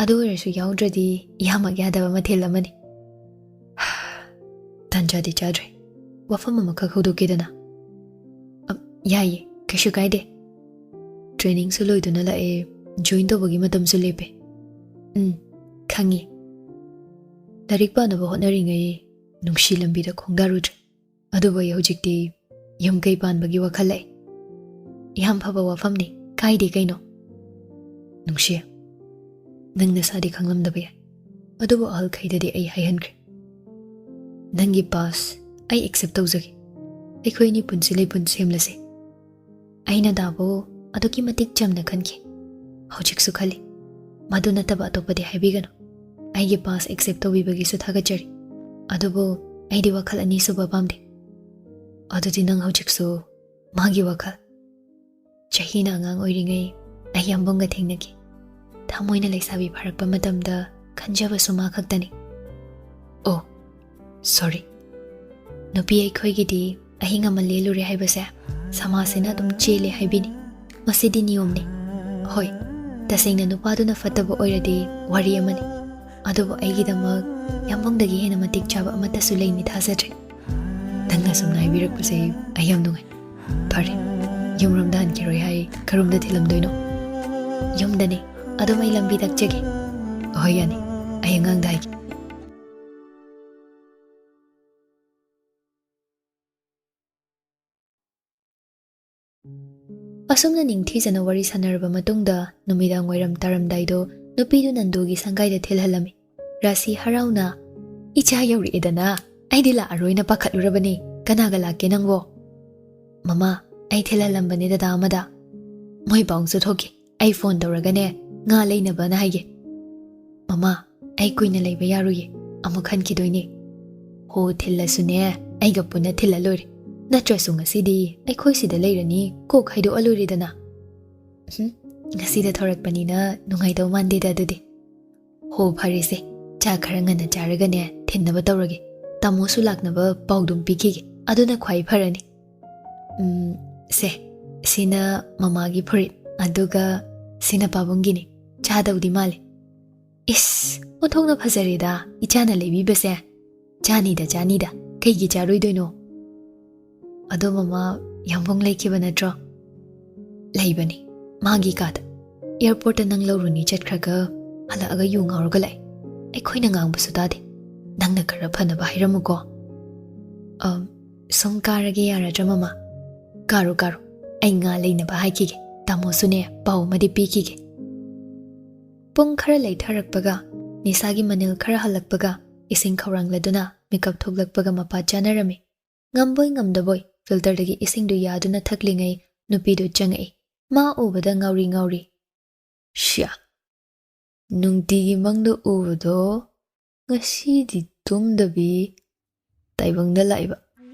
ꯑꯗꯨ ꯑꯣꯏꯔꯁꯨ ꯌꯥꯎꯗ꯭ꯔꯗꯤ ꯏꯌꯥꯃꯛ ꯌꯥꯗꯕ ꯃꯊꯦꯜ ꯑꯃꯅꯤ꯫" "ꯇꯥꯟꯖꯥꯗꯤ ꯆꯥꯗ꯭ꯔꯦ꯫ ꯋꯥꯐꯝ ꯑꯃꯈꯛ ꯍꯧꯗꯣꯛꯀꯦꯗꯅ꯫" "ꯑ, ꯌꯥꯏꯌꯦ, ꯀꯩꯁꯨ ꯀꯥꯏꯗꯦ꯫ ꯇ꯭ꯔꯦꯅꯤꯡꯁꯨ ꯂꯣꯏꯗꯨꯅ ꯂꯥꯛꯑꯦ, ꯖꯣꯏꯟ ꯇꯧꯕꯒꯤ ꯃꯇꯝꯁꯨ ꯂꯦꯞꯄꯦ꯫" "ꯎꯝ, ꯈꯪꯉꯤ꯫ ꯂꯥꯏꯔꯤꯛ ꯄꯥꯅꯕ ꯍꯣꯠꯅꯔꯤꯉꯩ ꯅꯨꯡꯁꯤ ꯂꯝꯕꯤꯗ ꯈꯣꯡꯗꯥꯔꯨꯗ꯭ꯔꯦ꯫ ꯑꯗꯨꯕꯨ ꯑꯩ ꯍꯧꯖꯤꯛꯇꯤ ꯌꯨꯝ ꯀꯩ ꯄꯥꯟꯕꯒꯤ ꯋꯥꯈꯜ ꯂꯥꯛꯑꯦ꯫" "ꯌꯥꯝ ꯐꯕ ꯋꯥꯐꯝꯅꯤ, ꯀꯥꯏꯗꯦ ꯀꯩꯅꯣ꯫" "ꯅꯨꯡꯁꯤ, ꯅꯪ ꯅꯁꯥꯗꯤ ꯈꯪꯂꯝꯗꯕ ꯌꯥꯏ, ꯑꯗꯨꯕꯨ ꯑꯍꯜꯈꯩꯗꯗꯤ ꯑꯩ ꯍꯥꯏꯍꯟꯈ꯭ꯔꯦ꯫ ꯅꯪꯒꯤ ꯄꯥꯁ ꯑꯩ ꯑꯦꯛꯁꯦꯞ ꯇꯧꯖꯒꯦ꯫ ꯑꯩꯈꯣꯏ ꯑꯅꯤ ꯄꯨꯟꯁꯤ ꯂꯩꯄꯨꯟ ꯁꯦꯝꯂꯁꯦ꯫" ꯑꯩꯅ ꯗꯥꯕꯨ ꯑꯗꯨꯛꯀꯤ ꯃꯇꯤꯛ ꯆꯝꯅ ꯈꯟꯈꯤ꯫ ꯍꯧꯖꯤꯛꯁꯨ ꯈꯜꯂꯤ꯫ ꯃꯗꯨ ꯅꯠꯇꯕ ꯑꯇꯣꯞꯄꯗꯤ ꯍꯥꯏꯕꯤꯒꯅꯨ꯫ ꯑꯩꯒꯤ ꯄꯥꯁ ꯑꯦꯛꯁꯦꯞ ꯇꯧꯕꯤꯕꯒꯤꯁꯨ ꯊꯥꯒꯠꯆꯔꯤ꯫ ꯑꯗꯨꯕꯨ ꯑꯩꯗꯤ ꯋꯥꯈꯜ ꯑꯅꯤꯁꯨꯕ ꯄꯥꯝꯗꯦ꯫ ꯑꯗꯨꯗꯤ ꯅꯪ ꯍꯧꯖꯤꯛꯁꯨ ꯃꯥꯒꯤ ꯋꯥꯈꯜ? ꯆꯍꯤꯅ ꯑꯉꯥꯡ ꯑꯣꯏꯔꯤꯉꯩ ꯑꯩ ꯌꯥꯝꯕꯨꯡꯒ ꯊꯦꯡꯅꯈꯤ꯫ ꯊꯃꯣꯏꯅ ꯂꯩꯁꯥꯕꯤ ꯐꯥꯔꯛꯄ ꯃꯇꯝꯗ ꯈꯟꯖꯕꯁꯨ ꯃꯥ ꯈꯛꯇꯅꯤ꯫ ꯑꯣ, ꯁꯣꯔꯤ꯫ ꯅꯨꯄꯤ ꯑꯩꯈꯣꯏꯒꯤꯗꯤ ꯑꯍꯤꯡ ꯑꯃ ꯂꯦꯜꯂꯨꯔꯦ ꯍꯥꯏꯕꯁꯦ ꯁꯃꯥꯖꯁꯤꯅ ꯑꯗꯨꯝ ꯆꯦꯜꯂꯦ ꯍꯥꯏꯕꯤꯅꯤ꯫ ꯃꯁꯤꯗꯤ ꯅꯤꯌꯣꯝꯅꯤ꯫ ꯍꯣꯏ, ꯇꯁꯦꯡꯅ ꯅꯨꯄꯥꯗꯨꯅ ꯐꯠꯇꯕ ꯑꯣꯏꯔꯗꯤ ꯋꯥꯔꯤ ꯑꯃꯅꯤ꯫ ꯑꯗꯨꯕꯨ ꯑꯩꯒꯤꯗꯃꯛ ꯌꯥꯝꯕꯨꯡꯗꯒꯤ ꯍꯦꯟꯅ ꯃꯇꯤꯛ ꯆꯥꯕ ꯑꯃꯠꯇꯁꯨ ꯂꯩꯅꯤ ꯊꯥꯖꯗ꯭ꯔꯦ꯫ ꯅꯪꯅ ꯑꯁꯨꯝꯅ ꯍꯥꯏꯕꯤꯔꯛꯄꯁꯦ ꯑꯩ ꯌꯥꯝ ꯅꯨꯡꯉꯥꯏ꯫ ꯐꯔꯦ, ꯌꯨꯝꯔꯣꯝꯗ ꯍꯟꯈꯤꯔꯣꯏ ꯍꯥꯏ, ꯀꯔꯣꯝꯗ ꯊꯤꯜꯂꯝꯗꯣꯏꯅꯣ? ꯌꯨꯝꯗꯅꯤ꯫ ꯑꯗꯨꯝ ꯑꯩ ꯂꯝꯕꯤ ꯇꯥꯛꯆꯒꯦ꯫ ꯍꯣꯏ, ꯌꯥꯅꯤ꯫ ꯑꯩ ꯑꯉꯥꯡꯗ ꯍꯥꯏꯒꯦ꯫ ꯑꯁꯨꯝꯅ ꯅꯤꯡꯊꯤꯖꯅ ꯋꯥꯔꯤ ꯁꯥꯟꯅꯔꯕ ꯃꯇꯨꯡꯗ ꯅꯨꯃꯤꯗꯥꯡ ꯋꯥꯏꯔꯝ ꯇꯥꯔꯝꯗꯥꯏꯗꯣ ꯅꯨꯄꯤꯗꯨ ꯅꯟꯗꯨꯒꯤ ꯁꯪꯒꯥꯏꯗ ꯊꯤꯜꯍꯜꯂꯝꯃꯤ꯫ ꯔꯥꯁꯤ ꯍꯔꯥꯎꯅ, "ꯏꯆꯥ ꯌꯧꯔꯛꯑꯦꯗꯅ, ꯑꯩꯗꯤ ꯂꯥꯛꯑꯔꯣꯏꯅ ꯄꯥꯈꯠꯂꯨꯔꯕꯅꯤ꯫ ꯀꯅꯥꯒ ꯂꯥꯛꯀꯦ ꯅꯪꯕꯣ?" "ꯃꯃꯥ, ꯑꯩ ꯊꯤꯜꯍꯜꯂꯝꯕꯅꯦ ꯗꯗꯥ ꯑꯃꯗ꯫ ꯃꯣꯏ ꯄꯥꯎꯁꯨ ꯊꯣꯛꯈꯤ꯫ ꯑꯩ ꯐꯣꯟ ꯇꯧꯔꯒꯅꯦ, ꯉꯥ ꯂꯩꯅꯕꯅ ꯍꯥꯏꯒꯦ꯫ ꯃꯃꯥ, ꯑꯩ ꯀꯨꯏꯅ ꯂꯩꯕ ꯌꯥꯔꯣꯏꯌꯦ, ꯑꯃꯨꯛ ꯍꯟꯈꯤꯗꯣꯏꯅꯦ꯫ ꯍꯣ, ꯊꯤꯜꯂꯁꯨꯅꯦ, ꯑꯩꯒ ꯄꯨꯟꯅ ꯊꯤꯜꯂ ꯂꯣꯏꯔꯦ꯫ ꯅꯠꯇ꯭ꯔꯁꯨ ꯉꯁꯤꯗꯤ ꯑꯩꯈꯣꯏ ꯁꯤꯗ ꯂꯩꯔꯅꯤ, ꯀꯣꯛ ꯍꯥꯏꯗꯣꯛꯑ ꯂꯣꯏꯔꯦꯗꯅ꯫ ꯍꯨꯝ, ꯉꯁꯤꯗ ꯊꯣꯔꯛꯄꯅꯤꯅ ꯅꯨꯡꯉꯥꯏꯗꯧ ꯃꯥꯟꯗꯦꯗ ꯑꯗꯨꯗꯤ꯫ ꯍꯣ, ꯐꯔꯦꯁꯦ, ꯆꯥ ꯈꯔ ꯉꯟꯅ ꯆꯥꯔꯒꯅꯦ, ꯊꯤꯟꯅꯕ ꯇꯧꯔꯒꯦ꯫ ꯇꯥꯃꯣꯁꯨ ꯂꯥꯛꯅꯕ ꯄꯥꯎꯗꯨꯝ ꯄꯤꯈꯤꯒꯦ, ꯑꯗꯨꯅ ꯈ꯭ꯋꯥꯏ ꯐꯔꯅꯤ꯫ ꯎꯝ, ꯁꯦ, ꯁꯤꯅ ꯃꯃꯥꯒꯤ ꯐꯨꯔꯤꯠ, ꯑꯗꯨꯒ ꯁꯤꯅ ꯄꯥꯕꯨꯡꯒꯤꯅꯤ꯫ ꯆꯥꯗꯧꯗꯤ ꯃꯥꯜꯂꯦ꯫ ꯏꯁ, ꯑꯣꯟꯊꯣꯛꯅ ꯐꯖꯔꯦꯗ, ꯏꯆꯥꯅ ꯂꯩꯕꯤꯕꯁꯦ꯫ ꯆꯥꯅꯤꯗ, ꯆꯥꯅꯤꯗ, ꯀꯩꯒꯤ ꯆꯥꯔꯣꯏꯗꯣꯏꯅꯣ? ꯑꯗꯣ ꯃꯃꯥ, ꯌꯥꯝꯕꯨꯡ ꯂꯩꯈꯤꯕ ꯅꯠꯇ꯭ꯔꯣ? ꯂꯩꯕꯅꯤ, ꯃꯥꯒꯤ ꯀꯥꯗ꯫ ꯑꯦꯌꯔꯄꯣꯔꯠꯇ ꯅꯪ ꯂꯧꯔꯨꯅꯤ ꯆꯠꯈ꯭ꯔꯒ ꯍꯜꯂꯛꯑꯒ ꯌꯨ ꯉꯥꯎꯔꯒ ꯂꯥꯛꯑꯦ꯫ ꯑꯩꯈꯣꯏꯅ ꯉꯥꯡꯕꯁꯨ ꯇꯥꯗꯦ꯫ ꯅꯪꯅ ꯈꯔ ꯐꯅꯕ ꯍꯥꯏꯔꯝꯃꯨꯀꯣ꯫ ꯑꯝ, ꯁꯨꯝ ꯀꯥꯔꯒꯦ ꯌꯥꯔꯗ꯭ꯔꯥ ꯃꯃꯥ? ꯀꯥꯔꯨ, ꯀꯥꯔꯨ꯫ ꯑꯩ ꯉꯥ ꯂꯩꯅꯕ ꯍꯥꯏꯈꯤꯒꯦ꯫ ꯇꯥꯃꯣꯁꯨꯅꯦ, ꯄꯥꯎ ꯑꯃꯗꯤ ꯄꯤꯈꯤꯒꯦ꯫ ꯄꯨꯡ ꯈꯔ ꯂꯩꯊꯔꯛꯄꯒ, ꯅꯤꯁꯥꯒꯤ ꯃꯅꯤꯜ ꯈꯔ ꯍꯜꯂꯛꯄꯒ, ꯏꯁꯤꯡ ꯈꯧꯔꯥꯡꯂꯗꯨꯅ ꯃꯤꯀꯞ ꯊꯣꯛꯂꯛꯄꯒ ꯃꯄꯥ ꯆꯥꯅꯔꯝꯃꯤ꯫ ꯉꯝꯕꯣꯏ ꯉꯝꯗꯕꯣꯏ ꯐꯤꯜꯇꯔꯗꯒꯤ ꯏꯁꯤꯡꯗꯨ ꯌꯥꯗꯨꯅ ꯊꯛꯂꯤꯉꯩ ꯅꯨꯄꯤꯗꯨ ꯆꯪꯉꯛꯏ꯫ ꯃꯥ ꯎꯕꯗ ꯉꯥꯎꯔꯤ ꯉꯥꯎꯔꯤ꯫ "ꯁꯤꯌꯥ, ꯅꯨꯡꯇꯤꯒꯤ ꯃꯪꯗ ꯎꯕꯗꯣ ꯉꯁꯤꯗꯤ ꯇꯨꯝꯗꯕꯤ ꯇꯥꯏꯕꯪꯗ ꯂꯥꯛꯏꯕ꯫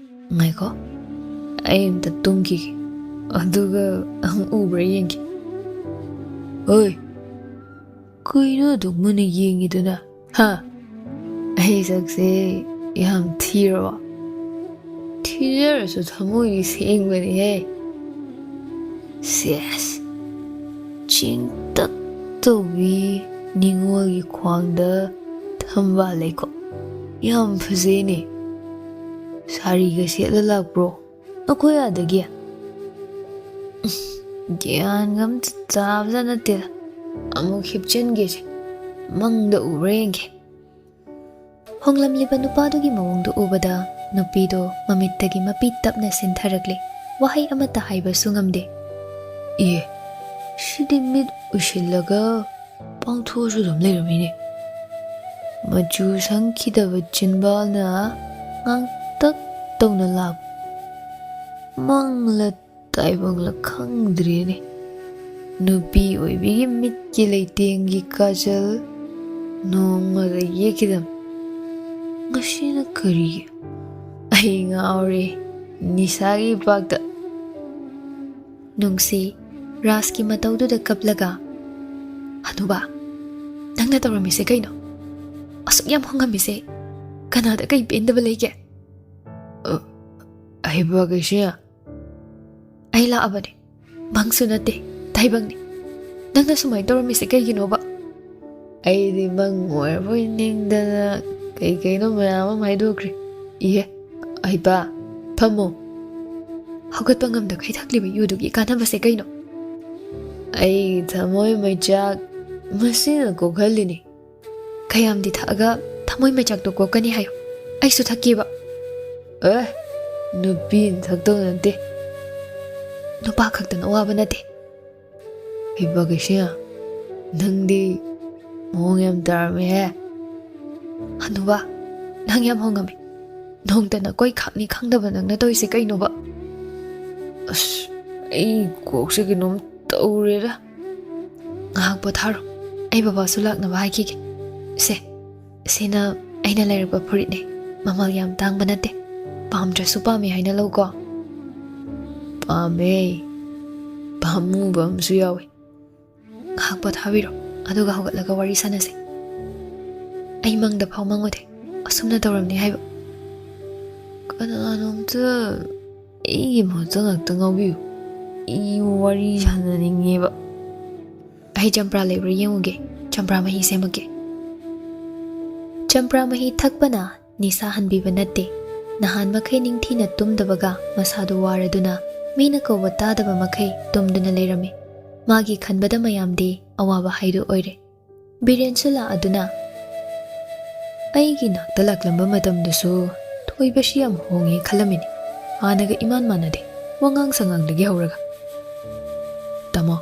ꯉꯥꯏꯈꯣ, ꯑꯩ ꯑꯝꯇ ꯇꯨꯝꯈꯤꯒꯦ, ꯑꯗꯨꯒ ꯑꯃꯨꯛ ꯎꯕ꯭ꯔꯥ ꯌꯦꯡꯒꯦ"꯫ ꯑꯣꯏ, ꯀꯩꯅꯣ ꯑꯗꯨꯛ ꯃꯨꯟꯅ ꯌꯦꯡꯉꯤꯗꯨꯅ? ꯍꯥ? ꯑꯩ ꯁꯛꯁꯦ ꯌꯥꯝ ꯊꯤꯔꯕꯣ? ꯊꯤꯖꯔꯁꯨ ꯊꯃꯣꯏꯗꯤ ꯁꯦꯡꯕꯅꯤꯍꯦ꯫ ꯁꯦꯁ, ꯆꯤꯡꯇꯛ ꯇꯧꯕꯤ ꯅꯤꯉꯣꯜꯒꯤ ꯈ꯭ꯋꯥꯡꯗ ꯊꯝꯕꯥꯜ ꯂꯩꯈꯣꯛ꯫ ꯌꯥꯝ ꯐꯖꯩꯅꯦ꯫ ꯁꯥꯔꯤꯒ ꯁꯦꯠꯂ ꯂꯥꯛꯄ꯭ꯔꯣ ꯑꯩꯈꯣꯏ ꯑꯥꯗꯒꯤ? ꯒ꯭ꯌꯥꯟꯒ ꯑꯝꯇ ꯇꯥꯕꯖꯥꯠ ꯅꯠꯇꯦꯗ꯫ ꯑꯃꯨꯛ ꯍꯤꯞꯆꯤꯟꯒꯦꯁꯦ, ꯃꯪꯗ ꯎꯕ꯭ꯔꯥ ꯌꯦꯡꯒꯦ꯫ ꯍꯣꯡꯂꯝꯂꯤꯕ ꯅꯨꯄꯥꯗꯨꯒꯤ ꯃꯑꯣꯡꯗꯨ ꯎꯕꯗ ꯅꯨꯄꯤꯗꯣ ꯃꯃꯤꯠꯇꯒꯤ ꯃꯄꯤ ꯇꯞꯅ ꯁꯤꯟꯊꯔꯛꯂꯦ꯫ ꯋꯥꯍꯩ ꯑꯃꯠꯇ ꯍꯥꯏꯕꯁꯨ ꯉꯝꯗꯦ꯫ ꯏꯍꯦ, ꯁꯤꯗꯤ ꯃꯤꯠ ꯎꯏꯁꯤꯜꯂꯒ ꯄꯥꯡꯊꯣꯛꯑꯁꯨ ꯑꯗꯨꯝ ꯂꯩꯔꯝꯃꯤꯅꯦ꯫ ꯃꯆꯨ ꯁꯪꯈꯤꯗꯕ ꯆꯤꯟꯕꯥꯜꯅ ꯉꯥꯡꯇꯛ ꯇꯧꯅ ꯂꯥꯛ꯫ ꯃꯪꯂ ꯇꯥꯏꯕꯪꯂ ꯈꯪꯗ꯭ꯔꯦꯅꯦ꯫ ꯅꯨꯄꯤ ꯑꯣꯏꯕꯤꯒꯤ ꯃꯤꯠꯀꯤ ꯂꯩꯇꯦꯡꯒꯤ ꯀꯥꯖꯜ ꯅꯣꯡꯃꯗ ꯌꯦꯛꯈꯤꯗꯕ꯫ ꯉꯁꯤꯅ ꯀꯔꯤꯒꯤ? ꯑꯩ ꯉꯥꯎꯔꯦ ꯅꯤꯁꯥꯒꯤ ꯏꯄꯥꯛꯇ꯫ ꯅꯨꯡꯁꯤ ꯔꯥꯖꯀꯤ ꯃꯇꯧꯗꯨꯗ ꯀꯞꯂꯒ, "ꯍꯅꯨꯕꯥ, ꯅꯪꯅ ꯇꯧꯔꯝꯃꯤꯁꯦ ꯀꯩꯅꯣ? ꯑꯁꯨꯛ ꯌꯥꯝ ꯍꯣꯡꯉꯝꯃꯤꯁꯦ ꯀꯅꯥꯗ ꯀꯩ ꯄꯦꯟꯗꯕ ꯂꯩꯒꯦ?" ꯑ, ꯑꯍꯩꯕ ꯀꯩꯁꯦ꯫ ꯑꯩ ꯂꯥꯛꯑꯕꯅꯦ꯫ ꯃꯪꯁꯨ ꯅꯠꯇꯦ, ꯇꯥꯏꯕꯪꯅꯤ꯫ ꯅꯪꯅ ꯁꯨꯃꯥꯏꯅ ꯇꯧꯔꯝꯃꯤꯁꯦ ꯀꯩꯒꯤꯅꯣꯕ? ꯑꯩꯗꯤ ꯃꯪ ꯑꯣꯏꯔꯕꯣꯏ ꯅꯤꯡꯗꯅ ꯀꯩ ꯀꯩꯅꯣ ꯃꯌꯥꯝ ꯑꯃ ꯍꯥꯏꯗꯣꯛꯈ꯭ꯔꯦ꯫ ꯏꯍꯦ, ꯑꯍꯩꯕ, ꯐꯝꯃꯣ꯫ ꯍꯧꯒꯠꯄ ꯉꯝꯗꯈꯩ ꯊꯛꯂꯤꯕ ꯌꯨꯗꯨꯒꯤ ꯀꯥꯟꯅꯕꯁꯦ ꯀꯩꯅꯣ? ꯑꯩꯒꯤ ꯊꯃꯣꯏ ꯃꯩꯆꯥꯛ ꯃꯁꯤꯅ ꯀꯣꯛꯍꯜꯂꯤꯅꯤ꯫ ꯀꯌꯥꯝꯗꯤ ꯊꯛꯑꯒ ꯊꯃꯣꯏ ꯃꯩꯆꯥꯛꯇꯣ ꯀꯣꯛꯀꯅꯤ ꯍꯥꯏꯌꯣ? ꯑꯩꯁꯨ ꯊꯛꯀꯦꯕ꯫ ꯑꯦ, ꯅꯨꯄꯤꯅ ꯊꯛꯇꯧ ꯅꯠꯇꯦ꯫ ꯅꯨꯄꯥ ꯈꯛꯇꯅ ꯑꯋꯥꯕ ꯅꯠꯇꯦ꯫ ꯍꯩꯕ ꯀꯩꯁꯦ, ꯅꯪꯗꯤ ꯃꯑꯣꯡ ꯌꯥꯝ ꯇꯥꯔꯝꯃꯦꯍꯦ꯫ ꯍꯅꯨꯕꯥ, ꯅꯪ ꯌꯥꯝ ꯍꯣꯡꯉꯝꯃꯦ꯫ ꯅꯣꯡꯇ ꯅꯀꯣꯏ ꯈꯥꯛꯅꯤ ꯈꯪꯗꯕ ꯅꯪꯅ ꯇꯧꯔꯤꯁꯦ ꯀꯩꯅꯣꯕ? ꯑꯁ, ꯑꯩ ꯀꯣꯛꯁꯦ ꯀꯩꯅꯣꯝ ꯇꯧꯔꯦꯗ꯫ ꯉꯥꯏꯍꯥꯛ ꯄꯣꯊꯥꯔꯣ, ꯑꯩ ꯕꯕꯥꯁꯨ ꯂꯥꯛꯅꯕ ꯍꯥꯏꯈꯤꯒꯦ꯫ ꯁꯦ, ꯁꯤꯅ ꯑꯩꯅ ꯂꯩꯔꯛꯄ ꯐꯨꯔꯤꯠꯅꯦ꯫ ꯃꯃꯜ ꯌꯥꯝ ꯇꯥꯡꯕ ꯅꯠꯇꯦ꯫ ꯄꯥꯝꯗ꯭ꯔꯁꯨ ꯄꯥꯝꯃꯦ ꯍꯥꯏꯅ ꯂꯧꯀꯣ꯫ ꯄꯥꯝꯃꯦ꯫ ꯄꯥꯝꯃꯨꯕ ꯑꯃꯁꯨ ꯌꯥꯎꯋꯦ꯫ ꯉꯥꯏꯍꯥꯛ ꯄꯣꯊꯥꯕꯤꯔꯣ, ꯑꯗꯨꯒ ꯍꯧꯒꯠꯂꯒ ꯋꯥꯔꯤ ꯁꯥꯟꯅꯁꯦ꯫ ꯑꯩ ꯃꯪꯗ ꯐꯥꯎ ꯃꯪꯉꯨꯗꯦ ꯑꯁꯨꯝꯅ ꯇꯧꯔꯝꯅꯤ ꯍꯥꯏꯕ꯫ ꯀꯅꯥꯅꯣꯝꯇ ꯑꯩꯒꯤ ꯃꯍꯨꯠꯇ ꯉꯥꯛꯇ ꯉꯥꯎꯕꯤꯌꯨ꯫ ꯑꯩ ꯋꯥꯔꯤ ꯁꯥꯟꯅꯅꯤꯡꯉꯦꯕ꯫ ꯑꯩ ꯆꯝꯄ꯭ꯔꯥ ꯂꯩꯕ꯭ꯔꯥ ꯌꯦꯡꯉꯨꯒꯦ꯫ ꯆꯝꯄ꯭ꯔꯥ ꯃꯍꯤ ꯁꯦꯝꯃꯛꯀꯦ꯫ ꯆꯝꯄ꯭ꯔꯥ ꯃꯍꯤ ꯊꯛꯄꯅ ꯅꯤꯁꯥ ꯍꯟꯕꯤꯕ ꯅꯠꯇꯦ꯫ ꯅꯍꯥꯟ ꯃꯈꯩ ꯅꯤꯡꯊꯤꯅ ꯇꯨꯝꯗꯕꯒ ꯃꯁꯥꯗꯨ ꯋꯥꯔꯗꯨꯅ ꯃꯤꯅ ꯀꯧꯕ ꯇꯥꯗꯕ ꯃꯈꯩ ꯇꯨꯝꯗꯨꯅ ꯂꯩꯔꯝꯃꯤ꯫ ꯃꯥꯒꯤ ꯈꯟꯕꯗ ꯃꯌꯥꯝꯗꯤ ꯑꯋꯥꯕ ꯍꯥꯏꯗꯨ ꯑꯣꯏꯔꯦ꯫ ꯕꯤꯔꯦꯟꯁꯨ ꯂꯥꯛꯑꯗꯨꯅ ꯑꯩꯒꯤ ꯅꯥꯛꯇ ꯂꯥꯛꯂꯝꯕ ꯃꯇꯝꯗꯨꯁꯨ ꯊꯣꯏꯕꯁꯤ ꯌꯥꯝ ꯍꯣꯡꯉꯦ ꯈꯜꯂꯝꯃꯤꯅꯤ꯫ ꯍꯥꯟꯅꯒ ꯏꯃꯥꯟ ꯃꯥꯟꯅꯗꯦ, ꯋꯥꯉꯥꯡ ꯁꯉꯥꯡꯗꯒꯤ ꯍꯧꯔꯒ꯫ ꯇꯥꯃꯣ,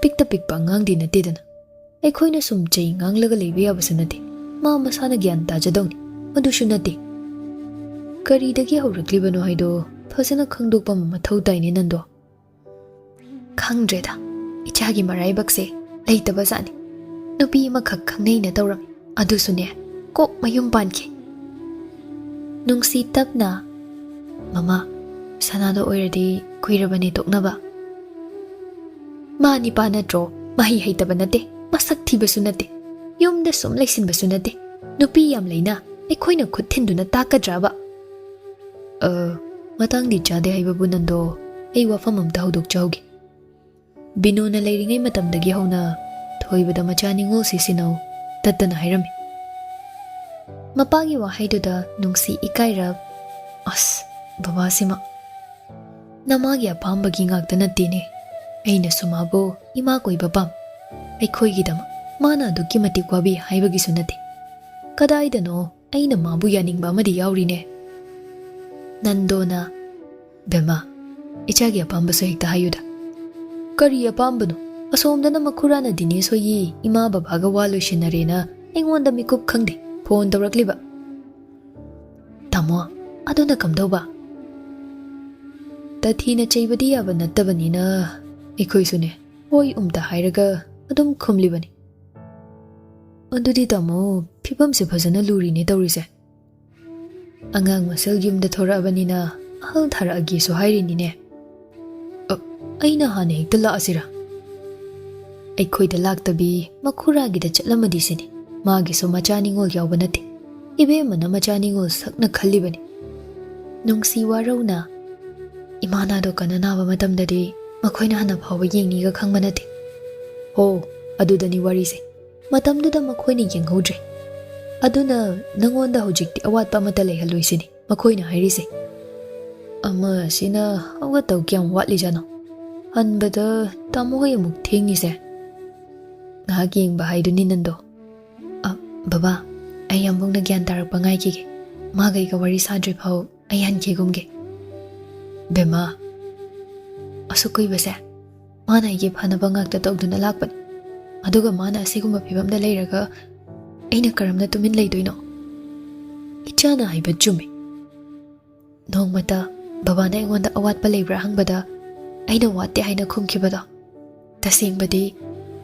ꯄꯤꯛꯇ ꯄꯤꯛꯄ ꯑꯉꯥꯡꯗꯤ ꯅꯠꯇꯦꯗꯅ꯫ ꯑꯩꯈꯣꯏꯅ ꯁꯨꯝ ꯆꯩ ꯉꯥꯡꯂꯒ ꯂꯩꯕ ꯌꯥꯕꯁꯨ ꯅꯠꯇꯦ꯫ ꯃꯥ ꯃꯁꯥꯅ ꯒ꯭ꯌꯥꯟ ꯇꯥꯖꯗꯧꯅꯤ꯫ ꯑꯗꯨꯁꯨ ꯅꯠꯇꯦ꯫ ꯀꯔꯤꯗꯒꯤ ꯍꯧꯔꯛꯂꯤꯕꯅꯣ ꯍꯥꯏꯗꯣ ꯐꯖꯅ ꯈꯪꯗꯣꯛꯄ ꯑꯃ ꯃꯊꯧ ꯇꯥꯏꯅꯦ, ꯅꯟꯗꯣ꯫ ꯈꯪꯗ꯭ꯔꯦꯗ, ꯏꯆꯥꯒꯤ ꯃꯔꯥꯏꯕꯛꯁꯦ ꯂꯩꯇꯕ ꯖꯥꯠꯅꯤ꯫ ꯅꯨꯄꯤ ꯑꯃꯈꯛ ꯈꯪꯅꯩꯅ ꯇꯧꯔꯝꯃꯤ, ꯑꯗꯨꯁꯨꯅꯦ, ꯀꯣꯛ ꯃꯌꯨꯝ ꯄꯥꯟꯈꯤ꯫ ꯅꯨꯡꯁꯤ ꯇꯞꯅ, "ꯃꯃꯥ, ꯁꯅꯥꯗꯣ ꯑꯣꯏꯔꯗꯤ ꯀꯨꯏꯔꯕꯅꯦ ꯇꯣꯛꯅꯕ꯫ ꯃꯥ ꯅꯤꯄꯥ ꯅꯠꯇ꯭ꯔꯣ? ꯃꯍꯩ ꯍꯩꯇꯕ ꯅꯠꯇꯦ, ꯃꯁꯛ ꯊꯤꯕꯁꯨ ꯅꯠꯇꯦ, ꯌꯨꯝꯗ ꯁꯨꯝ ꯂꯩꯁꯤꯟꯕꯁꯨ ꯅꯠꯇꯦ, ꯅꯨꯄꯤ ꯌꯥꯝ ꯂꯩꯅ ꯑꯩꯈꯣꯏꯅ ꯈꯨꯠ ꯊꯤꯟꯗꯨꯅ ꯇꯥꯛꯀꯗ꯭ꯔꯕ?" ꯑ, ꯃꯇꯥꯡꯗꯤ ꯆꯥꯗꯦ ꯍꯥꯏꯕꯕꯨ, ꯅꯟꯗꯣ, ꯑꯩ ꯋꯥꯐꯝ ꯑꯝꯇ ꯍꯧꯗꯣꯛꯆꯍꯧꯒꯦ꯫ ꯕꯤꯅꯨꯅ ꯂꯩꯔꯤꯉꯩ ꯃꯇꯝꯗꯒꯤ ꯍꯧꯅ ꯊꯣꯏꯕꯗ ꯃꯆꯥ ꯅꯤꯉꯣꯜꯁꯤ ꯁꯤꯟꯅꯧ ꯇꯠꯇꯅ ꯍꯥꯏꯔꯝꯃꯤ꯫ ꯃꯄꯥꯒꯤ ꯋꯥꯍꯩꯗꯨꯗ ꯅꯨꯡꯁꯤ ꯏꯀꯥꯏꯔꯞ, "ꯑꯁ, ꯕꯕꯥꯁꯤꯃ, ꯅꯃꯥꯒꯤ ꯑꯄꯥꯝꯕꯒꯤ ꯉꯥꯛꯇ ꯅꯠꯇꯦꯅꯦ꯫ ꯑꯩꯅꯁꯨ ꯃꯥꯕꯨ ꯏꯃꯥ ꯀꯣꯏꯕ ꯄꯥꯝ꯫ ꯑꯩꯈꯣꯏꯒꯤꯗꯃꯛ ꯃꯥꯅ ꯑꯗꯨꯛꯀꯤ ꯃꯇꯤꯛ ꯋꯥꯕꯤ ꯍꯥꯏꯕꯒꯤꯁꯨ ꯅꯠꯇꯦ꯫ ꯀꯗꯥꯏꯗꯅꯣ ꯑꯩꯅ ꯃꯥꯕꯨ ꯌꯥꯅꯤꯡꯕ ꯑꯃꯗꯤ ꯌꯥꯎꯔꯤꯅꯦ꯫" ꯅꯟꯗꯣꯅ, "ꯕꯦꯝꯃ, ꯏꯆꯥꯒꯤ ꯑꯄꯥꯝꯕꯁꯨ ꯍꯦꯛꯇ ꯍꯥꯏꯌꯨꯗ꯫" "ꯀꯔꯤ ꯑꯄꯥꯝꯕꯅꯣ? ꯑꯁꯣꯝꯗꯅ ꯃꯈꯨꯔꯥꯅ ꯗꯤꯅꯦꯁ ꯍꯣꯏꯒꯤ ꯏꯃꯥ ꯕꯕꯥꯒ ꯋꯥ ꯂꯣꯏꯁꯤꯟꯅꯔꯦꯅ ꯑꯩꯉꯣꯟꯗ ꯃꯤꯀꯨꯞ ꯈꯪꯗꯦ ꯐꯣꯟ ꯇꯧꯔꯛꯂꯤꯕ꯫" "ꯇꯥꯃꯣ, ꯑꯗꯨꯅ ꯀꯝꯗꯧꯕ?" "ꯇꯊꯤꯅ ꯆꯩꯕꯗꯤ ꯌꯥꯕ ꯅꯠꯇꯕꯅꯤꯅ ꯑꯩꯈꯣꯏꯁꯨꯅꯦ ꯍꯣꯏ ꯎꯝꯇ ꯍꯥꯏꯔꯒ ꯑꯗꯨꯝ ꯈꯨꯝꯂꯤꯕꯅꯤ꯫" "ꯑꯗꯨꯗꯤ ꯇꯥꯃꯣ, ꯐꯤꯕꯝꯁꯦ ꯐꯖꯅ ꯂꯨꯔꯤꯅꯦ ꯇꯧꯔꯤꯁꯦ꯫ ꯑꯉꯥꯡ ꯃꯁꯦꯜ ꯌꯨꯝꯗ ꯊꯣꯔꯛꯑꯕꯅꯤꯅ ꯑꯍꯜ ꯊꯥꯔꯛꯑꯒꯦꯁꯨ ꯍꯥꯏꯔꯤꯅꯤꯅꯦ꯫ ꯑ, ꯑꯩꯅ ꯍꯥꯟꯅ ꯍꯦꯛꯇ ꯂꯥꯛꯑꯁꯤꯔꯥ?" ꯑꯩꯈꯣꯏꯗ ꯂꯥꯛꯇꯕꯤ ꯃꯈꯨꯔꯥꯒꯤꯗ ꯆꯠꯂꯝꯃꯗꯤ ꯁꯤꯅꯤ꯫ ꯃꯥꯒꯤꯁꯨ ꯃꯆꯥ ꯅꯤꯉꯣꯜ ꯌꯥꯎꯕ ꯅꯠꯇꯦ꯫ ꯏꯕꯦꯝꯃꯅ ꯃꯆꯥ ꯅꯤꯉꯣꯜ ꯁꯛꯅ ꯈꯜꯂꯤꯕꯅꯤ꯫ ꯅꯨꯡꯁꯤ ꯋꯥꯔꯧꯅ ꯏꯃꯥ ꯅꯥꯗꯣ ꯀꯟꯅ ꯅꯥꯕ ꯃꯇꯝꯗꯗꯤ ꯃꯈꯣꯏꯅ ꯍꯥꯟꯅ ꯐꯥꯎꯕ ꯌꯦꯡꯅꯤꯒ ꯈꯪꯕ ꯅꯠꯇꯦ꯫ ꯍꯣ, ꯑꯗꯨꯗꯅꯤ ꯋꯥꯔꯤꯁꯦ꯫ ꯃꯇꯝꯗꯨꯗ ꯃꯈꯣꯏꯅ ꯌꯦꯡꯍꯧꯗ꯭ꯔꯦ꯫ ꯑꯗꯨꯅ ꯅꯪꯉꯣꯟꯗ ꯍꯧꯖꯤꯛꯇꯤ ꯑꯋꯥꯠꯄ ꯑꯃꯠꯇ ꯂꯩꯍꯜꯂꯣꯏꯁꯤꯅꯤ ꯃꯈꯣꯏꯅ ꯍꯥꯏꯔꯤꯁꯦ꯫ ꯑꯃ ꯑꯁꯤꯅ ꯍꯧꯒꯠꯇꯧ ꯀꯌꯥꯝ ꯋꯥꯠꯂꯤꯖꯥꯠꯅꯣ? ꯍꯟꯕꯗ ꯇꯥꯃꯣ ꯍꯣꯏ ꯑꯃꯨꯛ ꯊꯦꯡꯉꯤꯁꯦ꯫ ꯉꯥꯏꯍꯥꯛ ꯌꯦꯡꯕ ꯍꯥꯏꯗꯨꯅꯤ ꯅꯟꯗꯣ꯫ ꯑ, ꯕꯕꯥ, ꯑꯩ ꯌꯥꯝꯕꯨꯡꯅ ꯒ꯭ꯌꯥꯟ ꯇꯥꯔꯛꯄ ꯉꯥꯏꯈꯤꯒꯦ꯫ ꯃꯥꯒ ꯑꯩꯒ ꯋꯥꯔꯤ ꯁꯥꯗ꯭ꯔꯤ ꯐꯥꯎ ꯑꯩ ꯍꯟꯈꯤꯒꯨꯝꯒꯦ꯫ ꯕꯦꯝꯃ, ꯑꯁꯨꯛ ꯀꯨꯏꯕꯁꯦ ꯃꯥꯅ ꯑꯩꯒꯤ ꯐꯅꯕ ꯉꯥꯛꯇ ꯇꯧꯗꯨꯅ ꯂꯥꯛꯄꯅꯤ꯫ ꯑꯗꯨꯒ ꯃꯥꯅ ꯑꯁꯤꯒꯨꯝꯕ ꯐꯤꯕꯝꯗ ꯂꯩꯔꯒ ꯑꯩꯅ ꯀꯔꯝꯅ ꯇꯨꯃꯤꯟ ꯂꯩꯗꯣꯏꯅꯣ? ꯏꯆꯥꯅ ꯍꯥꯏꯕ ꯆꯨꯝꯃꯤ꯫ ꯅꯣꯡꯃꯇ ꯕꯕꯥꯅ ꯑꯩꯉꯣꯟꯗ ꯑꯋꯥꯠꯄ ꯂꯩꯕ꯭ꯔꯥ ꯍꯪꯕꯗ ꯑꯩꯅ ꯋꯥꯠꯇꯦ ꯍꯥꯏꯅ ꯈꯨꯝꯈꯤꯕꯗꯣ꯫ ꯇꯁꯦꯡꯕꯗꯤ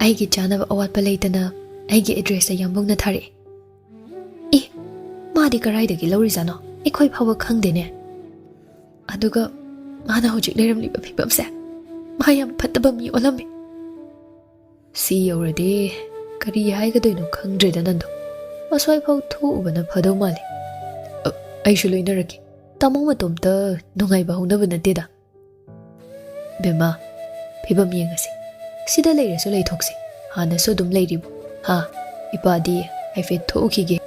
ꯑꯩꯒꯤ ꯆꯥꯅꯕ ꯑꯋꯥꯠꯄ ꯂꯩꯇꯅ ꯑꯩꯒꯤ ꯑꯦꯗ꯭ꯔꯦꯁꯇ ꯌꯥꯝꯕꯨꯡꯅ ꯊꯥꯔꯛꯏ꯫ ꯑꯦ, ꯃꯥꯗꯤ ꯀꯔꯥꯏꯗꯒꯤ ꯂꯧꯔꯤꯖꯥꯠꯅꯣ? ꯑꯩꯈꯣꯏ ꯐꯥꯎꯕ ꯈꯪꯗꯦꯅꯦ꯫ ꯑꯗꯨꯒ ꯃꯥꯅ ꯍꯧꯖꯤꯛ ꯂꯩꯔꯝꯂꯤꯕ ꯐꯤꯕꯝꯁꯦ, ꯃꯥ ꯌꯥꯝ ꯐꯠꯇꯕ ꯃꯤ ꯑꯣꯜꯂꯝꯃꯦ꯫ ꯁꯤ ꯌꯧꯔꯗꯤ ꯀꯔꯤ ꯍꯥꯏꯒꯗꯣꯏꯅꯣ ꯈꯪꯗ꯭ꯔꯦꯗ ꯅꯟꯗꯣ꯫ ꯑꯁ꯭ꯋꯥꯏꯐꯥꯎ ꯊꯣꯛꯎꯕꯅ ꯐꯗꯧ ꯃꯥꯜꯂꯦ꯫ ꯑ, ꯑꯩꯁꯨ ꯂꯣꯏꯅꯔꯛꯀꯦ꯫ ꯇꯥꯃꯣ ꯃꯇꯣꯝꯇ ꯅꯨꯡꯉꯥꯏꯕ ꯍꯧꯅꯕ ꯅꯠꯇꯦꯗ꯫ ꯕꯦꯝꯃ, ꯐꯤꯕꯝ ꯌꯦꯡꯉꯁꯤ꯫ ꯁꯤꯗ ꯂꯩꯔꯁꯨ ꯂꯩꯊꯣꯛꯁꯤ꯫ ꯍꯥꯟꯅꯁꯨ ꯑꯗꯨꯝ ꯂꯩꯔꯤꯕꯣ? ꯍꯥ? ꯏꯄꯥꯗꯤ ꯍꯥꯏꯐꯦꯠ ꯊꯣꯛꯎꯈꯤꯒꯦ꯫